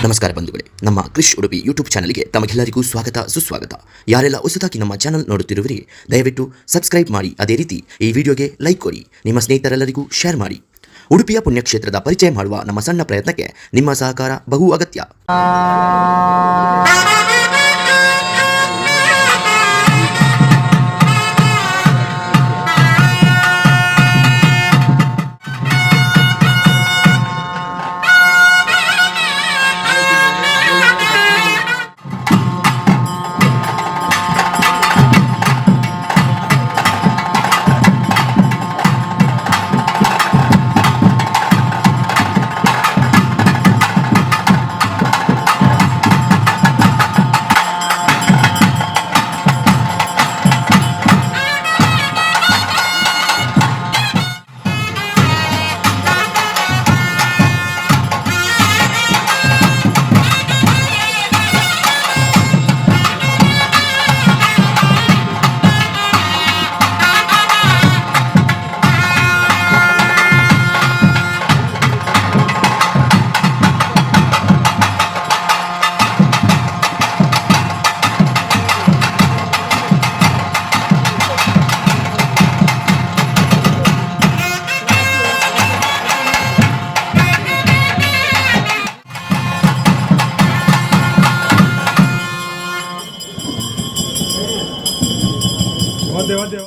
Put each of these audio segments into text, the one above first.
ನಮಸ್ಕಾರ ಬಂಧುಗಳೇ, ನಮ್ಮ ಕ್ರಿಶ್ ಉಡುಪಿ ಯೂಟ್ಯೂಬ್ ಚಾನಲ್ಗೆ ತಮಗೆಲ್ಲರಿಗೂ ಸ್ವಾಗತ ಸುಸ್ವಾಗತ. ಯಾರೆಲ್ಲ ಹೊಸದಾಗಿ ನಮ್ಮ ಚಾನಲ್ ನೋಡುತ್ತಿರುವಿರಿ, ದಯವಿಟ್ಟು ಸಬ್ಸ್ಕ್ರೈಬ್ ಮಾಡಿ. ಅದೇ ರೀತಿ ಈ ವಿಡಿಯೋಗೆ ಲೈಕ್ ಕೊಡಿ, ನಿಮ್ಮ ಸ್ನೇಹಿತರೆಲ್ಲರಿಗೂ ಶೇರ್ ಮಾಡಿ. ಉಡುಪಿಯ ಪುಣ್ಯಕ್ಷೇತ್ರದ ಪರಿಚಯ ಮಾಡುವ ನಮ್ಮ ಸಣ್ಣ ಪ್ರಯತ್ನಕ್ಕೆ ನಿಮ್ಮ ಸಹಕಾರ ಬಹು ಅಗತ್ಯ. ಒದ್ದೆ ಒದ್ದೆ.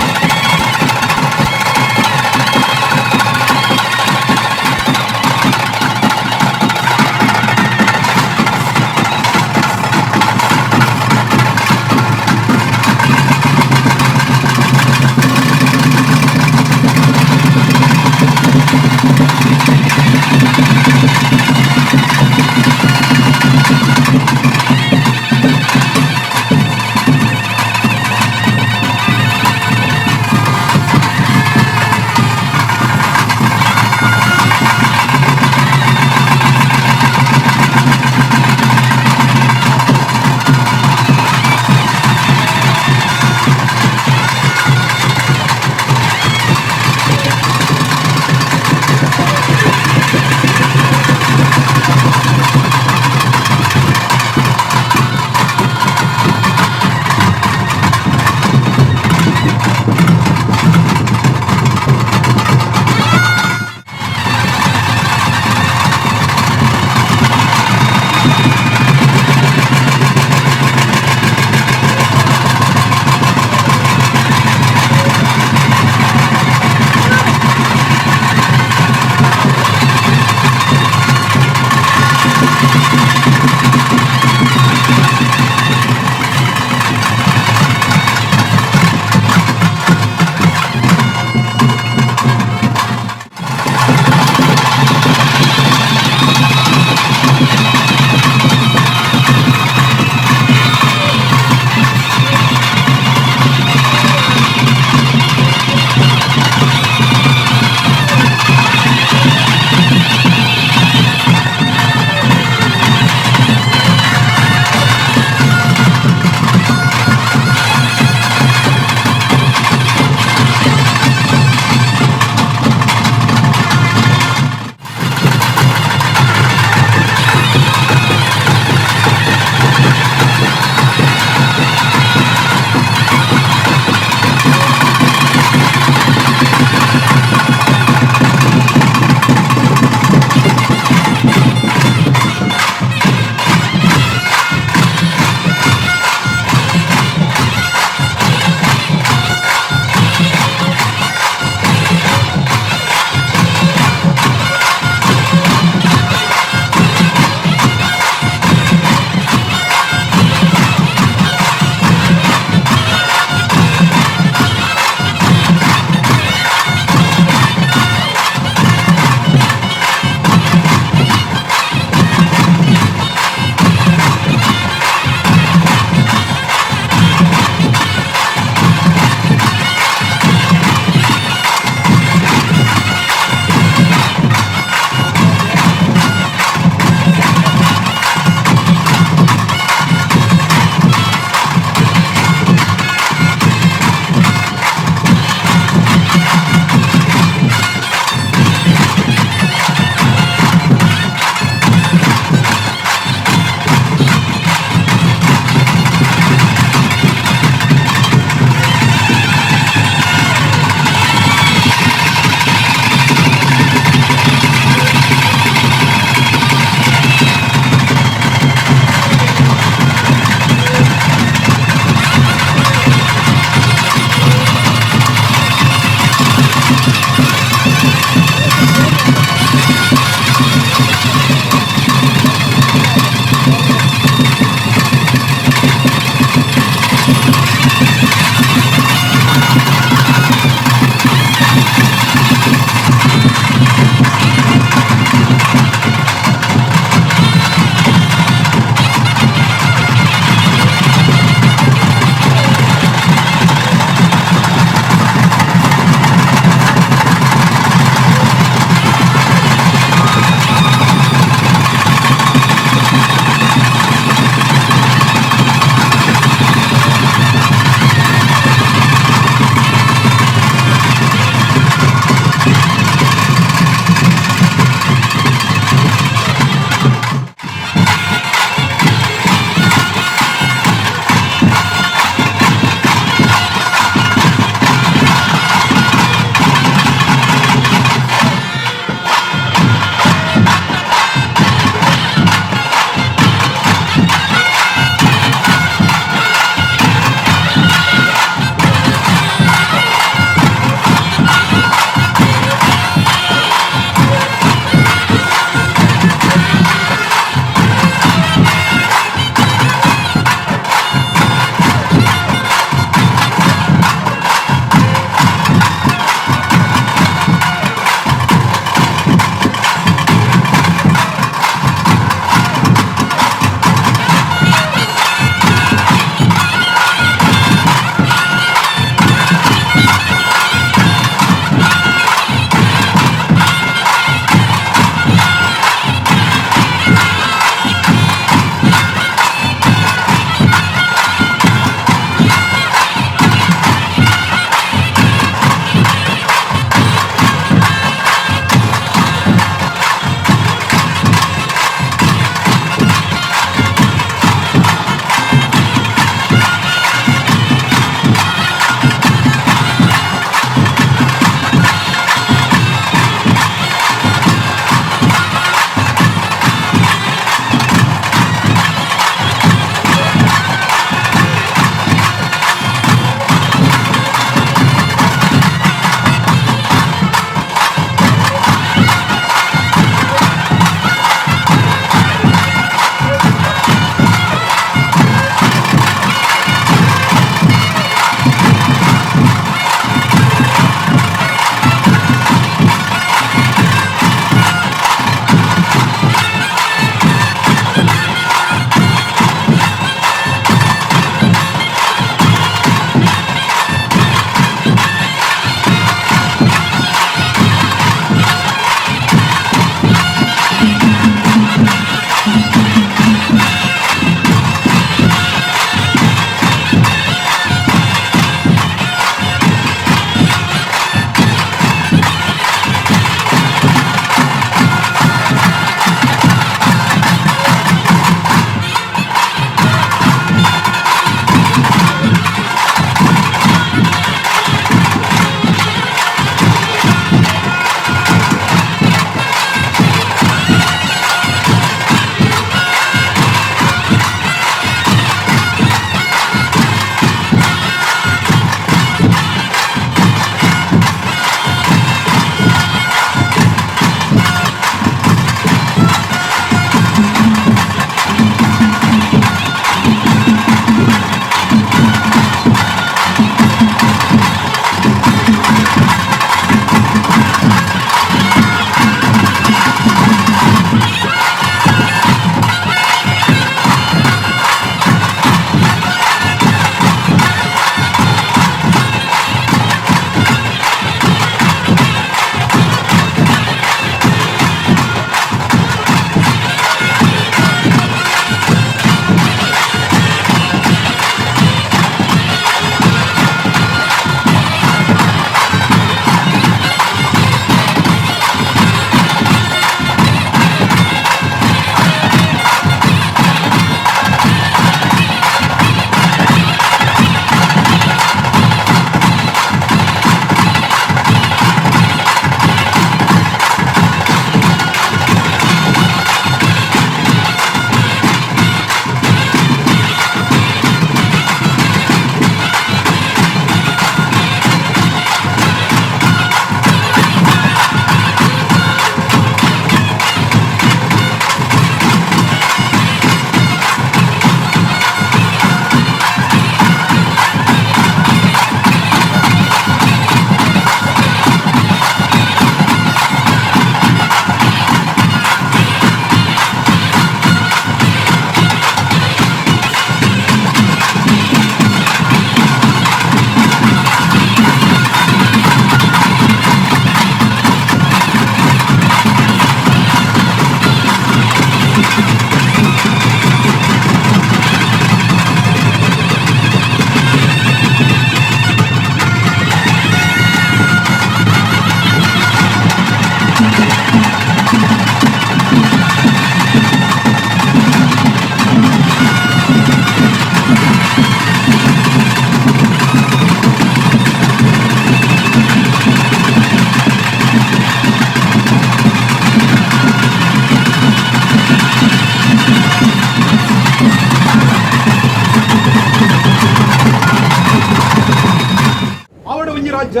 ಲೋಕಡೆ ಒಂಜಿ ರಾಜ್ಯ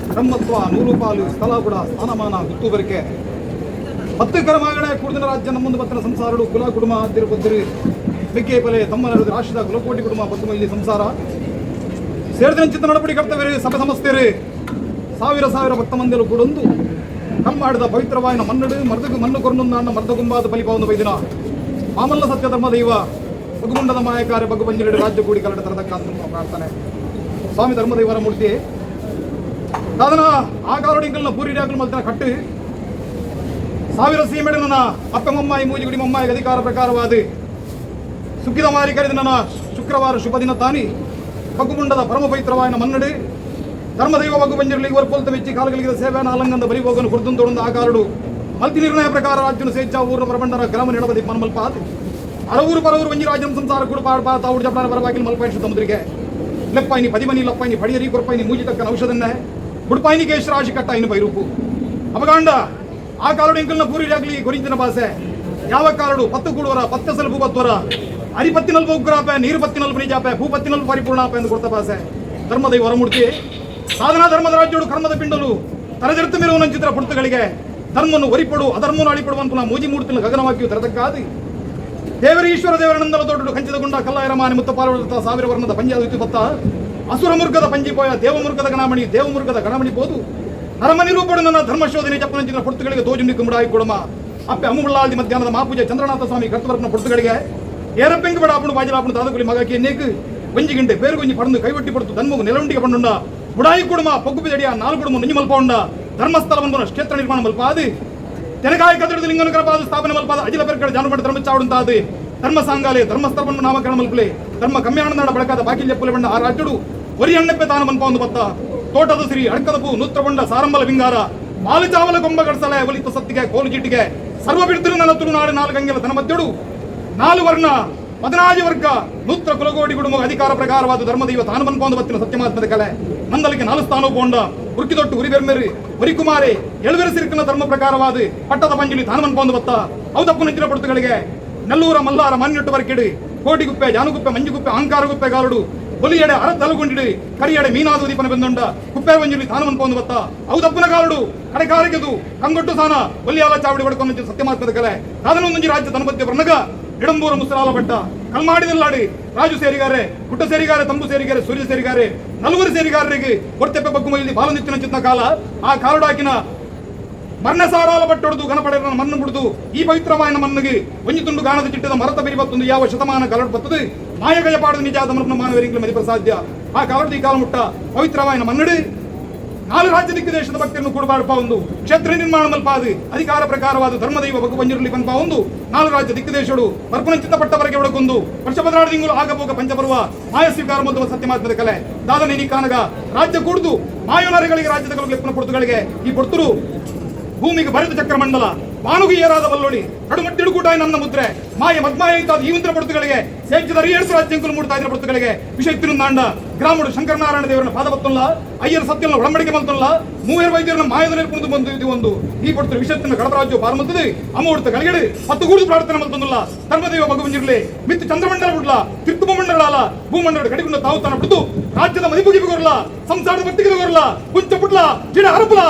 ಬ್ರಹ್ಮತ್ವ ನೂಲು ಪಾಲು ಸ್ಥಳ ಕೂಡ ಸ್ಥಾನಮಾನ ಗುತ್ತುಬರಿಕೆ ಹತ್ತು ಕರಮಾಗಣೆ ಕುಡಿದಿನ ರಾಜ್ಯ ನಮ್ಮೊಂದು ಬತ್ತನ ಸಂಸಾರಡು ಕುಲ ಕುಟುಂಬ ತಿರುಪತಿರು ಮೆಕ್ಕೆ ಪಲೆ ತಮ್ಮನರು ರಾಷ್ಟ್ರದ ಕುಲಕೋಟಿ ಕುಟುಂಬ ಬತ್ತು ಇಲ್ಲಿ ಸಂಸಾರ ಸೇರಿದ ಚಿತ್ತ ನಡಪಡಿ ಕರ್ತವ್ಯರು ಸಭೆ ಸಂಸ್ಥೆರು ಸಾವಿರ ಸಾವಿರ ಭಕ್ತ ಮಂದಿರು ಕೂಡೊಂದು ಕಮ್ಮಾಡಿದ ಪವಿತ್ರವಾಯಿನ ಮನ್ನಡು ಮರ್ದಗು ಮಣ್ಣು ಕೊರನೊಂದಾಂಡ ಮರ್ದಗುಂಬಾದ ಬಲಿಪಾವನು ಬೈದಿನ ಮಾಮಲ್ಲ ಸತ್ಯ ಧರ್ಮ ದೈವ ಬಗುಮುಂಡದ ಮಾಯಕಾರ್ಯ ಬಗ್ಗು ಬಂಜಿರಡು ರಾಜ್ಯ ಕೂಡಿ ಕನ್ನಡ ತರದಕ್ಕಾದ ಪ್ರಾರ್ಥನೆ. ಸ್ವಾಮಿ ಧರ್ಮದೈವರ ಮೂರ್ತಿ ಸಾಧನ ಆ ಕಾಲೋಡಿಂಗಲ್ನ ಪೂರಿ ಮಲ್ತನ ಕಟ್ಟು ಸಾವಿರ ಸೀಮೆಡನ ಅಪ್ಪ ಮಮ್ಮಾಯಿ ಮೂಜಿಗುಡಿ ಮಮ್ಮಾಯಿಗೆ ಅಧಿಕಾರ ಪ್ರಕಾರವಾದ ಸುಗ್ಗಿದ ಮಾರಿ ಕರೆದ ನನ್ನ ಶುಕ್ರವಾರ ಶುಭ ದಿನ ತಾನಿ ಬಗ್ಗುಮುಂಡದ ಪರಮ ಪವಿತ್ರವಾಯನ ಮನ್ನಡು ಧರ್ಮದೈವ ಬಗ್ಗು ಬಂಜಿರಲಿ ಇವರ ಪೊಲ್ತ ಮೆಚ್ಚಿ ಕಾಲಗಳಿಗೆ ಸೇವೆ ನಾಲಂಗಂದ ಬರಿಬೋಗನು ಕುರ್ದುಂದೊಡಂದ ಆಕಾರಡು ಮಲ್ತಿ ನಿರ್ಣಯ ಪ್ರಕಾರ ರಾಜ್ಯನು ಸೇಚ ಊರ್ನ ಪ್ರಬಂಡರ ಗ್ರಾಮ ನಿಡವದಿ ಮನ್ಮಲ್ಪಾತ್ ಅರವೂರು ಪರವೂರು ಒಂಜಿ ರಾಜ್ಯಂ ಸಂಸಾರ ಕುಡು ಪಾಡ್ಪಾ ತಾವುಡು ಜಪಡನ ಪರವಾಗಿಲ್ ಮಲ್ಪಾಯಿಷು ಸಮುದ್ರಿಗೆ ಲೆಪ್ಪಾಯಿನಿ ಪದಿಮನಿ ಲಪ್ಪಾಯಿನಿ ಪಡಿಯರಿ ಕೊರ್ಪಾಯಿನಿ ಮೂಜಿ ತಕ್ಕನ ಔಷಧನ್ನೇ ಬುಡ್ಪಾಯಿನಿ ಕೇಶರಾಶಿ ಕಟ್ಟಾಯಿನ ಬೈರೂಪು ಅಪಗಾಂಡ ಆ ಕಾಲಡು ಇಂಕಲ್ನ ಪೂರಿಯಾಗ್ಲಿ ಗೊರಿಂಚಿನ ಭಾಷೆ ಯಾವ ಕಾಲಡು ಪತ್ತು ಕೂಡುವರ ಪತ್ತೆ ಭೂಪತ್ವರ ಅರಿಪತ್ತಿನಲ್ಪ ಉಗ್ರಾಪೆ ನೀರು ಪತ್ತಿನಲ್ಪ ನಿಜಾಪೆ ಭೂಪತ್ತಿನಲ್ಪ ಪರಿಪೂರ್ಣಾಪೆ ಎಂದು ಕೊಡ್ತ ಭಾಷೆ ಧರ್ಮದೈವ ವರಮೂರ್ತಿ ಸಾಧನಾ ಧರ್ಮದ ರಾಜ್ಯೋಡು ಕರ್ಮದ ಪಿಂಡಲು ತರಜೆರ್ತು ಮಿರುವನಂಚಿತರ ಪುರ್ತುಗಳಿಗೆ ಧರ್ಮನು ಒರಿಪಡು ಅಧರ್ಮನು ಅಳಿಪಡುವಂತ ಮೂಜಿ ಮೂರ್ತಿನ ಗಗನವಾಗಿಯೂ ತರತಕ್ಕಾದಿ ದೇವರ ಈಶ್ವರ ದೇವರ ನಂದಲ ದೊಡ್ಡ ಕಂಚಿದ ಗುಂಡ ಕಲ್ಲಾಯರ ಮಾನೆ ಮುತ್ತ ಪಾರ್ವತ ಸಾವಿರ ವರ್ಣದ ಪಂಜಾದ ಬತ್ತ ಅಸುರ ಮುರ್ಗದ ಪಂಜಿಪೋಯ ದೇವಮುರ್ಗದ ಗಣಮಣಿ ದೇವಮುರ್ಗದ ಗಣಮಣಿ ಬೋದು ಅರಮನಿ ರೂಪಡು ನನ್ನ ಧರ್ಮಶೋಧನೆ ಚಪ್ಪನಂಚಿನ ಪೊರ್ತುಗಳಿಗೆ ತೋಜುಂಡಿ ಕುಂಬಡಾಯಿ ಕೊಡಮ ಅಪ್ಪೆ ಅಮ್ಮುಳ್ಳಾಲ್ದಿ ಮಧ್ಯಾಹ್ನದ ಮಾಪೂಜೆ ಚಂದ್ರನಾಥ ಸ್ವಾಮಿ ಕರ್ತವರ್ಪನ ಪೊರ್ತುಗಳಿಗೆ ಏರಪ್ಪೆಂಗ್ ಬಡ ಆಪುಣು ಬಾಜಿಲಾಪುಣು ತಾದಕುಲಿ ಮಗಕ್ಕೆ ನೇಕು ಒಂಜಿ ಗಿಂಟೆ ಬೇರು ಗೊಂಜಿ ಪಡಂದು ಕೈವಟ್ಟಿ ಪಡ್ತು ಧನ್ಮಗು ನೆಲುಂಡಿಗೆ ಪಂಡುಂಡ ಬುಡಾಯಿ ಕುಡುಮ ಪೊಗ್ಗು ಬಿದಡಿಯ ನಾಲ್ಕು ಕುಡುಮ ನುಂಜಿ ಮಲ್ಪೌಂಡ ಧರ್ಮಸ್ಥಳವನ್ನು ಕ್ಷೇತ್ರ ನಿರ್ಮಾಣ ಮಲ್ಪಾದು ತೆನಕಾಯಿ ಕದಡಿದ ಲಿಂಗನ ಕರಪಾದ ಸ್ಥಾಪನೆ ಮಲ್ಪಾದ ಅಜಿಲ ಪೆರ್ಕಡೆ ಜಾನುಪಡ ಧರ್ಮ ಚಾವುಡುಂತಾದು ಧರ್ಮ ಸಾಂಗಾಲೆ ಧರ್ಮಸ್ಥಳವನ್ನು ನಾಮಕರಣ ಮಲ್ಪಲೆ ಧರ್ಮ ಕಮ್ಯಾಣನಾಡ ಬಳಕಾದ ಬಾಕಿಲ್ಯ ಪುಲೆ ಬಂಡ ಆ ರಾಜ್ಯಡು ಒರಿ ಅಣ್ಣಪ್ಪೆ ತಾನು ಮನ್ಪೊಂದು ಬತ್ತ ತೋಟದ ಸಿರಿ ಅಡ್ಕದ ಪೂ ನೂತ್ರಬಂಡ ಸಾರಂಬಲ ವಿಂಗಾರ ಮಾಲು ಚಾವಲ ಕೊಂಬ ಗಡ್ಸಲೆ ಒಲಿತ ಸತ್ತಿಗೆ ಕೋಲು ಜಿಟ್ಟಿಗೆ ಸರ್ವ ಬಿಡ್ತಿರು ನನ್ನ ತುಳುನಾಡು ನಾಲ್ಕು ತನ ಮಧ್ಯಡು ನಾಲು ವರ್ಣ ಪದಿನಾಜು ವರ್ಗ ನೂತ್ರ ಕುಲಗೋಡಿ ಕುಟುಂಬ ಅಧಿಕಾರ ಪ್ರಕಾರವಾದ ಧರ್ಮದೈವ ತಾನು ಮನ್ಪೊಂದು ಬತ್ತಿನ ಸತ್ಯಮಾತ್ಮದ ಕಲೆ ನಂದಲಿಗೆ ನಾಲು ಸ್ಥಾನ ಪೋಂಡ ಉರ್ಕಿದೊಟ್ಟು ಉರಿಬೆರ್ಮೆರಿ ಒರಿಕುಮಾರಿ ಎಳುವೆರು ಸಿರುಕಿನ ಧರ್ಮ ಪ್ರಕಾರವಾದ ಪಟ್ಟದ ಪಂಜುಲಿ ತಾನು ಮನ್ಪೊಂದು ಬತ್ತ ಅವು ನಿಂತಿನ ಪಡ್ತುಗಳಿಗೆ ನಲ್ಲೂರ ಮಲ್ಲಾರ ಮನ್ನಿಟ್ಟು ಬರ್ಕಿಡಿ ಕೋಟಿಗುಪ್ಪೆ ಜಾನುಗುಪ್ಪೆ ಮಂಜುಗುಪ್ಪೆ ಅಹಂಕಾರಗುಪ್ಪೆ ಗಾರುಡು ಒಲಿಯಡೆ ಅರ ತಲುಗೊಂಡಿಡಿ ಕರಿಯಡೆ ಮೀನಾದು ದೀಪನ ಬೆಂದೊಂಡ ಕುಪ್ಪೆ ಮಂಜುಲಿ ತಾನು ಮನ್ಪೊಂದು ಬತ್ತ ಅವು ತಪ್ಪುನ ಗಾರುಡು ಕಡೆಕಾರಿಗೆದು ಕಂಗೊಟ್ಟು ಸಾನ ಒಲಿಯಾಲ ಚಾವಡಿ ಬಡ್ಕೊಂಡು ಸತ್ಯಮಾತ್ಮದ ಕಲೆ ಸಾಧನ ರಾಜ್ಯ ತನುಪತ್ಯ ವರ್ಣಗ ಇಡಂಬೂರ ಮುಸರಾಲ ಭಟ್ಟ ಕಲ್ಮಾಡಿದಲ್ಲಾಡಿ ರಾಜು ಸೇರಿಗಾರೆ ಗುಟ್ಟ ಸೇರಿಗಾರೆ ತಂಬು ಸೇರಿಗಾರೆ ಸೂರ್ಯ ಸೇರಿಗಾರೆ ನಲ್ವರು ಸೇರಿಗಾರರಿಗೆ ಕೊಡ್ತೆಪ್ಪೆ ಬಗ್ಗುಮೈಲಿ ಬಾಲನಿತ್ತಿನ ಚಿತ್ತ ಕಾಲ ಆ ಕಾರುಡಾಕಿನ ಮರ್ಣ ಸಾರಾಲ ಬಟ್ಟೊಡೆದು ಗಣಪಡೆಯರ ಮಣ್ಣು ಬಿಡುದು ಈ ಪವಿತ್ರವಾಯನ ಮಣ್ಣಿಗೆ ಒಂಜಿ ತುಂಡು ಗಾಣದ ಚಿಟ್ಟದ ಮರತ ಬೆರಿ ಬತ್ತೊಂದು ಯಾವ ಶತಮಾನ ಕಲಡ್ ಬತ್ತದು ಮಾಯಗಯ ಪಾಡದ ನಿಜಾದ ಮರಣ ಮಾನವರಿಂಗ್ಲ ಮದಿಪ್ರಸಾಧ್ಯ ಆ ಕಾಲದ ಈ ಕಾಲ ಮುಟ್ಟ ಪವಿತ್ರವಾಯನ ಮನ್ನಡಿ ನಾಲು ರಾಜ್ಯ ದಿಕ್ಕು ದೇಶದ ಭಕ್ತರನ್ನು ಕೂಡಬಾರಪ್ಪ ಒಂದು ಕ್ಷೇತ್ರ ನಿರ್ಮಾಣ ಮಲ್ಪಾದು ಅಧಿಕಾರ ಪ್ರಕಾರವಾದ ಧರ್ಮದೈವ ಬಗ್ಗು ಬಂಜಿರಲಿ ಪನ್ಪ ಒಂದು ನಾಲು ರಾಜ್ಯ ದಿಕ್ಕು ದೇಶಡು ಪರ್ಪುನಂಚಿತ ಪಟ್ಟವರೆಗೆ ಒಳಗೊಂದು ವರ್ಷ ಪದನಾಡು ತಿಂಗಳು ಆಗಬೋಗ ಪಂಚಪರ್ವ ಮಾಯ ಸ್ವೀಕಾರ ಮೊದಲು ಸತ್ಯಮಾತ್ಮದ ಕಲೆ ದಾದನೇನಿ ಕಾನಗ ರಾಜ್ಯ ಕೂಡುದು ಮಾಯೋನರಿಗಳಿಗೆ ರಾಜ್ಯದ ಕಲುಗಳು ಪೊರ್ತುಗಳಿಗೆ ಈ ಪೊರ್ತುರು ಭೂಮಿಗೆ ಬರೆದ ಚಕ್ರಮಂಡಲ ಬಾನುಗೆ ಏರಾದ ಬಲ್ಲೊಳಿ ನಡುಮಟ್ಟಿಡುಕೂಟಾಯಿ ನನ್ನ ಮುದ್ರೆ ಮಾಯ ಮದ್ಮಾಯ ಇತ್ತಾದ ಈ ಉಂದ್ರ ಪೊರ್ತುಗಳಿಗೆ ಸೇಚಿದ ಏಳು ರಾಜ್ಯಂಕುಲು ಮೂಡ್ತಾ ಇದ್ರ ಪೊರ್ತುಗಳಿಗೆ ವಿಷಯ ತಿರುಂದಾಂಡ ಗ್ರಾಮಡು ಶಂಕರನಾರಾಯಣ ದೇವರನ್ನ ಪಾದಬತ್ತುಲ್ಲ ಅಯ್ಯರ ಸತ್ಯನ ಒಡಂಬಡಿಕೆ ಮಲ್ತುಲ್ಲ ಮೂವರ ವೈದ್ಯರನ್ನ ಮಾಯದ ನೆರ್ಕೊಂಡು ಬಂದು ಇದು ಒಂದು ಈ ಪೊರ್ತುರು ವಿಷಯತ್ತಿನ ಕಡಪರಾಜ್ಯ ಪಾರಮಲ್ತದೆ ಅಮ್ಮುಡ್ತ ಕಲಿಗಡು ಹತ್ತು ಗೂಡು ಪ್ರಾರ್ಥನೆ ಮಲ್ತೊಂದುಲ್ಲ ಧರ್ಮದೇವ ಭಗವಂಜಿರ್ಲಿ ಮಿತ್ತು ಚಂದ್ರಮಂಡಲ ಬಿಡ್ಲ ತಿರ್ತುಮ ಮಂಡಲ ಭೂಮಂಡಲ ಕಡಿಗುಂಡ ತಾವು ತಾನ ಬಿಡ್ದು ರಾಜ್ಯದ ಮದಿಪುಗಿ ಕೊರ್ಲ ಸಂಸಾರದ ಭಕ್ತಿಗೆ ಕೊರ್ಲ ಕುಂಚ ಪುಟ್ಲ ಜಿಡ ಹರಪುಲ.